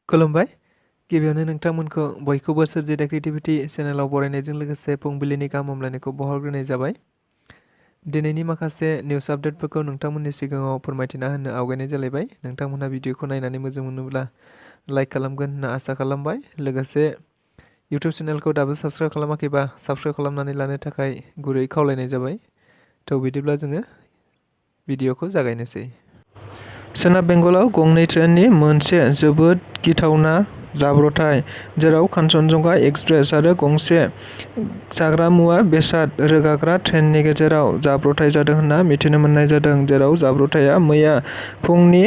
खुलुमबाय। गिबियावनो नोंथांमोनखौ बयखौबो सोरजिदा क्रिएटिभिटी चेनेलाव बरायनायजों लोगोसे फुंबिलिनि गाहाम हामलायनायखौ बावहरग्रोनाय जाबाय। दिनैनि माखासे निउस आपडेटफोरखौ नोंथांमोननि सिगाङाव फोरमायथिना होनो आवगायनाय जालायबाय। नोंथांमोनहा भिडिअखौ नायनानै मोजां मोनोब्ला लाइक खालामगोन होनना आसा खालामबाय। लोगोसे इउटिउब चेनेलखौ दाबो साबस्क्राइब खालामाखैबा साबस्क्राइब खालामनानै लानो थाखाय गुरै खावलायनाय जाबाय। बिदिब्ला जोङो भिडिअखौ जागायनोसै। सोनाब बेंगलाव गंनै ट्रेननि मोनसे जोबोद गिथावना जाब्रबथाय, जेराव कान्चनजंगा एक्सप्रेस आरो गंसे जाग्रा मुवा बेसाद रोगाग्रा ट्रेननि गेजेराव जाब्रबथाय जादों होनना मिथिनो मोननाय जादों, जेराव जाब्रबथाया मैया फुंनि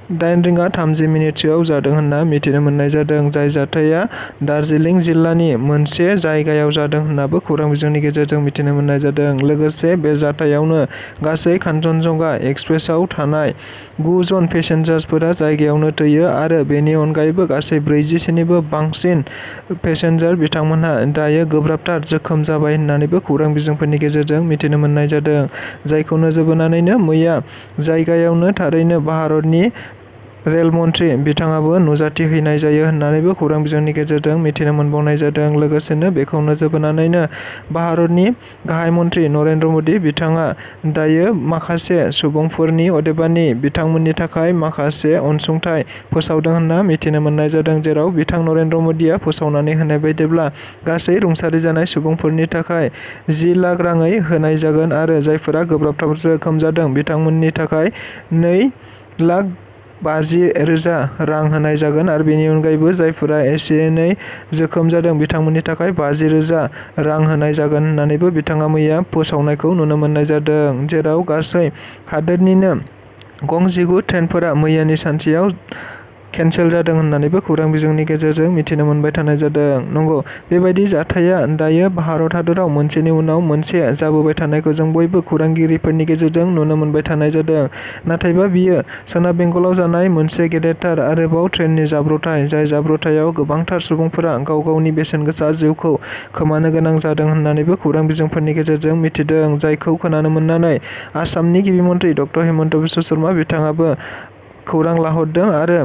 8:30 सोआव जादों होनना मिथिनो मोननाय जादों। जाय जाथाया दार्जिलिं जिल्लानि मोनसे जायगायाव जादों होन्नाबो खौरां बिजोंनि गेजेरजों मिथिनो मोननाय जादों। लोगोसे बे जाथायावनो गासै कान्चनजंगा एक्सप्रेसआव थानाय 9 जन पेसेन्जारफोरा जायगायावनो थैयो आरो बेनि अनगायैबो गासै 40 निबो बांसिन पेसेन्जार बिथांमोनहा दायो गोब्राबथार जोखोम जाबाय होन्नानैबो खौरां बिजोंफोरनि गेजेरजों मिथिनो मोननाय जादों। जायखौ नोजोर बोनानैनो मैया जायगायावनो थारैनो भारतनि रेल मन्थ्रि बिथाङाबो नुजाथिहैनाय जायो होन्नानैबो खौरां बिजोंनि गेजेरजों मिथिनो मोनबावनाय जादों। लोगोसेनो बेखौ नोजोर बोनानैनो भारतनि गाहाय मन्थ्रि नरेन्द्र मदि बिथाङा दायो माखासे सुबुंफोरनि अदेबानि बिथांमोननि थाखाय माखासे अनसुंथाइ फोसावदों होनना मिथिनो मोननाय जादों, जेराव बिथां नरेन्द्र मदिआ फोसावनानै होनाय बायदिब्ला गासै रुंसारि जानाय सुबुंफोरनि थाखाय 10 लाख राङै होनाय जागोन आरो जायफोरा गोब्राब जोखोम जादों बिथांमोननि थाखाय 2,50,000 रां होनाय जागोन आरो बेनि अनगायैबो जायफोरा एसे एनै जोखोम जादों बिथांमोननि थाखाय 50,000 रां होनाय जागोन होन्नानैबो बिथाङा मैया फोसावनायखौ नुनो मोननाय जादों। जेराव गासै हादोरनिनो गं 19 ट्रेनफोरा मैयानि सानसेयाव केन्सेल जादों होन्नानैबो खौरां बिजोंनि गेजेरजों मिथिनो मोनबाय थानाय जादों। नंगौ, बेबायदि जाथाया दायो भारत हादराव मोनसेनि उनाव मोनसे जाबोबाय थानायखौ जों बयबो खौरांगिरिफोरनि गेजेरजों नुनो मोनबाय थानाय जादों। नाथायबा बियो सोनाब बेंगलाव जानाय मोनसे गेदेरथार आरोबाव ट्रेननि जाब्रबथाय, जाय जाब्रबथायाव गोबांथार सुबुंफोरा गाव गावनि बेसेनगोसा जिउखौ खोमानो गोनां जादों होन्नानैबो खौरां बिजोंफोरनि गेजेरजों मिथिदों। जायखौ खोनानो मोननानै आसामनि गिबि मन्थ्रि डक्टर हेमन्त बिश्व शर्मा बिथाङाबो खौरां लाहरदों आरो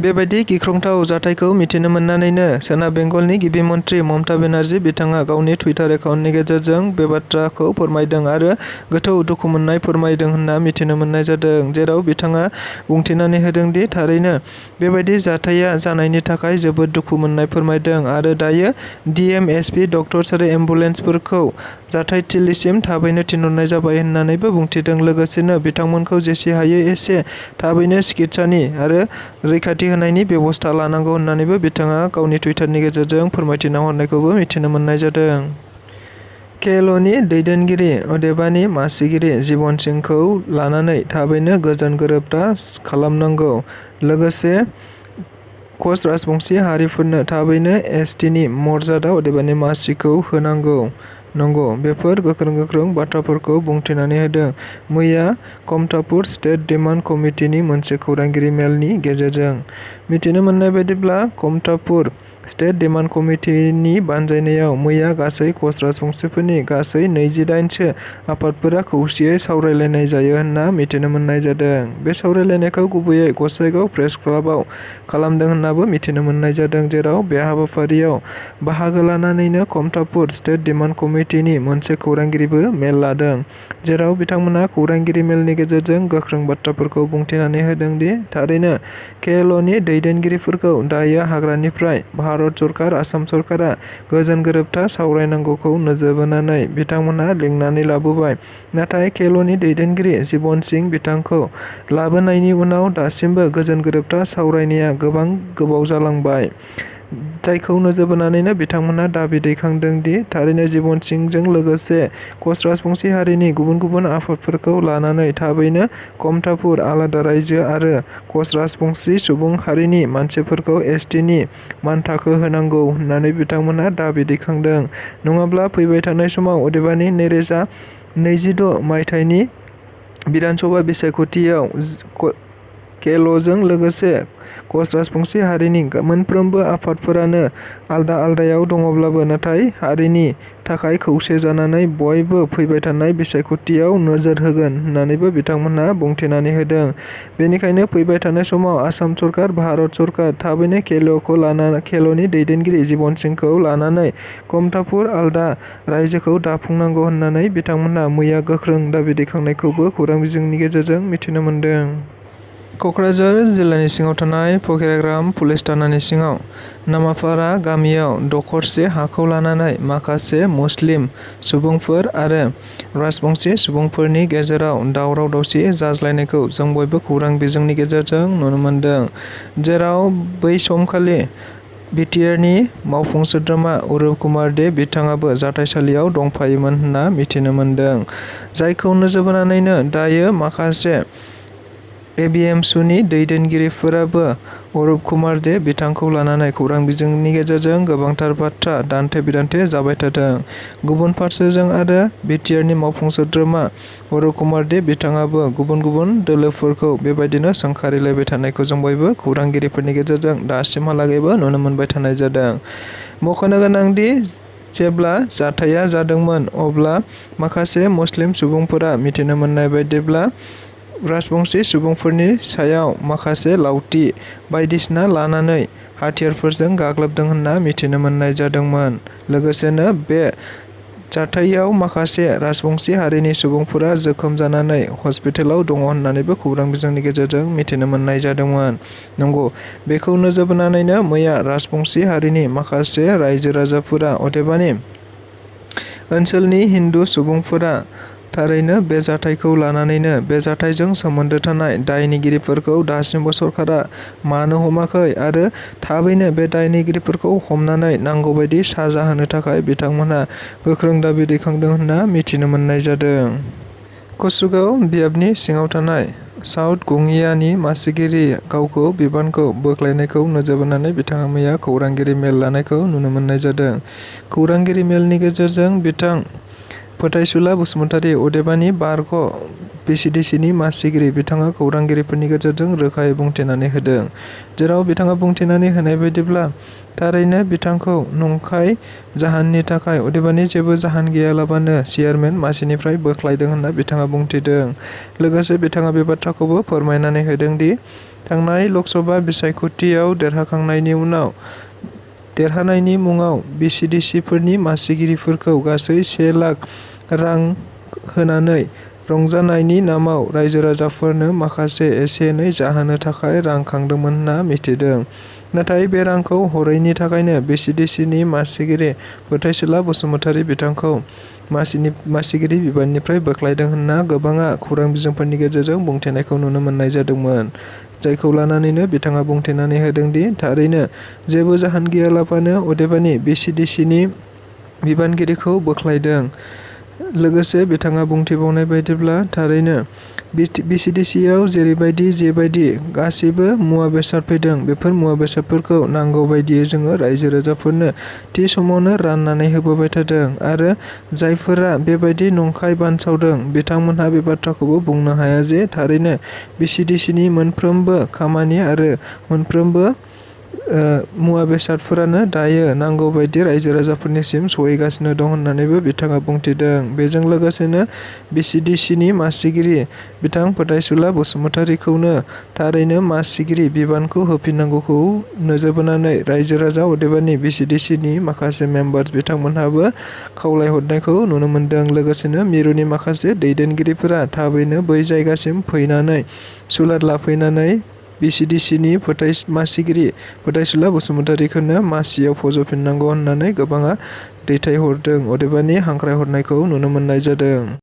बेबायदि गिख्रंथाव जाथायखौ मिथिनो मोननानैनो सोनाब बेंगलनि गिबि मन्थ्रि ममता बेनार्जी बिथाङा गावनि टुइटार एकाउन्टनि गेजेरजों बे बाथ्राखौ फोरमायदों आरो गोथौ दुखु मोननाय फोरमायदों होनना मिथिनो मोननाय जादों। जेराव बिथाङा बुंथिनानै होदों दि थारैनो बेबायदि जाथाया जानायनि थाखाय जोबोद दुखु मोननाय फोरमायदों आरो दायो DMSP डक्टर्स आरो एम्बुलेन्सफोरखौ जाथायथिलिसिम थाबैनो थिनहरनाय जाबाय होन्नानैबो बुंथिदों। लोगोसेनो बिथांमोनखौ जेसे हायो एसे थाबैनो चिकित्सानि आरो रैखाथि होनायनि बेबस्था लानांगौ होन्नानैबो बिथाङा गावनि टुइटारनि गेजेरजों फोरमायथिना हरनायखौबो मिथिनो मोननाय जादों। KLOनि दैदेनगिरि अदेबानि मासिगिरि जिबन सिंहखौ लानानै थाबैनो गोजोन गोरोबथा खालामनांगौ। लोगोसे कच राजबंशी हारिफोरनो थाबैनो STनि मर्यादा अदेबानि मासिखौ होनांगौ। नंगौ, बेफोर गोख्रों बाथ्राफोरखौ बुंथिनानै होदों मैया कमतापुर स्टेट डिमान्ड कमिटिनि मोनसे खौरांगिरि मेलनि गेजेरजों। मिथिनो मोननाय बायदिब्ला कमतापुर स्टेट डिमान्ड कमिटिनि बानजायनायाव मैया गासै कच राजबंशीफोरनि गासै 28 सो आफादफोरा खौसेयै सावरायलायनाय जायो होनना मिथिनो मोननाय जादों। बे सावरायलायनायखौ गुबैयै गसाइगाव प्रेस क्लाबआव खालामदों होन्नाबो मिथिनो मोननाय जादों, जेराव बे हाबाफारियाव बाहागो लानानैनो कमतापुर स्टेट डिमान्ड कमिटिनि मोनसे खौरांगिरिबो मेल लादों, जेराव बिथांमोना खौरांगिरि मेलनि गेजेरजों गोख्रों बाथ्राफोरखौ बुंथिनानै होदों दि थारैनो KLOनि दैदेनगिरिफोरखौ दायो हाग्रानिफ्राय भारत सरकार आसाम सरकारा गोजोन गोरोबथा सावरायनांगौखौ नोजोर बोनानै बिथांमोनहा लिंनानै लाबोबाय। नाथाय KLOनि दैदेनगिरि जिबन सिंह बिथांखौ लाबोनायनि उनाव दासिमबो गोजोन गोरोबथा सावरायनाया गोबां गोबाव जालांबाय। जायखौ नोजोर बोनानैनो बिथांमोनहा दाबि दैखांदों दि थारैनो जिबन सिंहजों लोगोसे कच राजबंशी हारिनि गुबुन आफादफोरखौ लानानै थाबैनो कमतापुर आलादा रायजो आरो कच राजबंशी सुबुं हारिनि मानसिफोरखौ STनि मानथाखो होनांगौ होन्नानै बिथांमोनहा दाबि दैखांदों। नङाब्ला फैबाय थानाय समाव अदेबानि 2026 मायथाइनि बिधानसभा बिसायख'थियाव KLOजों लोगोसे कच राजबंसि हारिनि मोनफ्रोमबो आफादफोरानो आलदा आलदायाव दङब्लाबो नाथाय हारिनि थाखाय खौसे जानानै बयबो फैबाय थानाय बिसायख'थियाव नोजोर होगोन होननानैबो बिथांमोनहा बुंथिनानै होदों। बेनिखायनो फैबाय थानाय समाव आसाम सरकार, भारत सरकार थाबैनो खेल'नि दैदेनगिरि जिबन सिंहखौ लानानै कमतापुर आलदा रायजोखौ दाफुंनांगौ होननानै बिथांमोनहा मैया गोख्रों दाबि दैखांनायखौबो खौरां बिजोंनि गेजेरजों मिथिनो मोन्दों। क'क्राझार जिल्लानि सिङाव थानाय फकिराग्राम पुलिस थानानि सिङाव नामापारा गामियाव दखरसे हाखौ लानानै माखासे मुस्लिम सुबुंफोर आरो राजबंसि सुबुंफोरनि गेजेराव दावराव-दावसि जाज्लायनायखौ जों बयबो खौरां बिजोंनि गेजेरजों नुनो मोन्दों। जेराव बै समखालि बिटिआरनि मावफुं सोद्रोमा अरुप कुमार दे बिथाङाबो जाथाइसालियाव दंफायोमोन होनना मिथिनो मोन्दों। जायखौ नोजोर बोनानैनो दायो माखासे एबिएमसुनि दैदेनगिरिफोराबो अरुप कुमार दे बिथांखौ लानानै खौरां बिजोंनि गेजेरजों गोबांथार बाथ्रा दान्थे-बिदान्थे जाबाय थादों। गुबुन फारसेजों आरो बिटिआरनि मावफुं सोद्रोमा अरुप कुमार दे बिथाङाबो गुबुन गुबुन दोलोफोरखौ बेबायदिनो सोंखारिलायबाय थानायखौ जों बयबो खौरांगिरिफोरनि गेजेरजों दासिमहालागैबो नुनो मोनबाय थानाय जादों। मख'नो गोनांदि जेब्ला जाथाया जादोंमोन अब्ला माखासे मुस्लिम सुबुंफोरा मिथिनो मोननाय बायदिब्ला राजबंसि सुबुंफोरनि सायाव माखासे लावथि बायदिसिना लानानै हाथियारफोरजों गाग्लोबदों होनना मिथिनो मोननाय जादोंमोन। लोगोसेनो बे जाथायाव माखासे राजबंसि हारिनि सुबुंफोरा जोखोम जानानै हस्पिटालाव दङ होननानैबो खौरां बिजोंनि गेजेरजों मिथिनो मोननाय जादोंमोन। नंगौ, बेखौ नोजोर बोनानैनो मैया राजबंसि हारिनि माखासे रायजो-राजाफोरा अदेबानि ओनसोलनि हिन्दु सुबुंफोरा थारैनो बे जाथायखौ लानानैनो बे जाथायजों सोमोन्दो थानाय दायनिगिरिफोरखौ दासिमबो सरकारा मानो हमाखै आरो थाबैनो बे दायनिगिरिफोरखौ हमनानै नांगौबायदि साजा होनो थाखाय बिथांमोनहा गोख्रों दाबि दैखांदों होनना मिथिनो मोननाय जादों। कसुगाव बियाबनि सिङाव थानाय साउथ गङियानि मासिगिरि गावखौ बिबानखौ बोख्लायनायखौ नोजोर बोनानै बिथाङा मैया खौरांगिरि मेल लानायखौ नुनो मोननाय जादों। खौरांगिरि मेलनि गेजेरजों बिथां फोथायसुला बसुमतारी अदेबानि बारग' भिसिडिसिनि मासिगिरि बिथाङा खौरांगिरिफोरनि गेजेरजों रोखायै बुंथिनानै होदों। जेराव बिथाङा बुंथिनानै होनाय बायदिब्ला थारैनो बिथांखौ नंखाय जाहोननि थाखाय अदेबानि जेबो जाहोन गैयालाबानो चेयारमेन मासिनिफ्राय बोख्लायदों होनना बिथाङा बुंथिदों। लोगोसे बिथाङा बे बाथ्राखौबो फोरमायनानै होदों दि थांनाय लकसभा बिसायख'थियाव देरहाखांनायनि उनाव देरहानायनि मुङाव भिसिडिसिफोरनि मासिगिरिफोरखौ गासै 1 लाख रां होनानै रंजानायनि नामाव रायजो-राजाफोरनो माखासे एसे-एनै जाहोनो थाखाय रां खांदोंमोन होनना मिथिदों। नाथाय बे रांखौ हरैनि थाखायनो भिसिडिसिनि मासिगिरि फोथायसुला बसुमतारी बिथांखौ मासिगिरि बिबाननिफ्राय बोख्लायदों होनना गोबाङा खौरां बिजोंफोरनि गेजेरजों बुंथिनायखौ नुनो मोननाय जादोंमोन। जायखौ लानानैनो बिथाङा बुंथिनानै होदोंदि थारैनो जेबो जाहोन गैयालाबानो अदेबानि भिसिडिसिनि बिबानगिरिखौ बोख्लायदों। लोगोसे बिथाङा बुंथिबावनाय बायदिब्ला थारैनो भिसिडिसिआव जेबायदि गासैबो मुवा बेसाद फैदों बेफोर मुवा बेसादफोरखौ नांगौ बायदियै जोङो रायजो-राजाफोरनो थि समावनो राननानै होबोबाय थादों आरो जायफोरा बेबायदि नंखाय बानसावदों बिथांमोनहा बे बाथ्राखौबो बुंनो हाया जे थारैनो भिसिडिसिनि मोनफ्रोमबो खामानि आरो मोनफ्रोमबो मुवा बेसादफोरानो दायो नांगौ बायदि रायजो-राजाफोरनिसिम सहैगासिनो दं होननानैबो बिथाङा बुंथिदों। बेजों लोगोसेनो भिसिडिसिनि मासिगिरि बिथां फोथायसुला बसुमतारीखौनो थारैनो मासिगिरि बिबानखौ होफिननांगौखौ नोजोर बोनानै रायजो-राजा अदेबानि भिसिडिसिनि माखासे मेम्बार्स बिथांमोनहाबो खावलायहरनायखौ नुनो मोन्दों। लोगोसेनो मिरुनि माखासे दैदेनगिरिफोरा थाबैनो बै जायगासिम फैनानै सुलाद लाफैनानै भिसिडिसिनि मासिगिरि फोथायसुला बसुमतारीखौनो मासियाव फज'फिननांगौ होननानै गोबाङा दैथायहरदों अदेबानि हांख्रायहरनायखौ नुनो मोननाय जादों।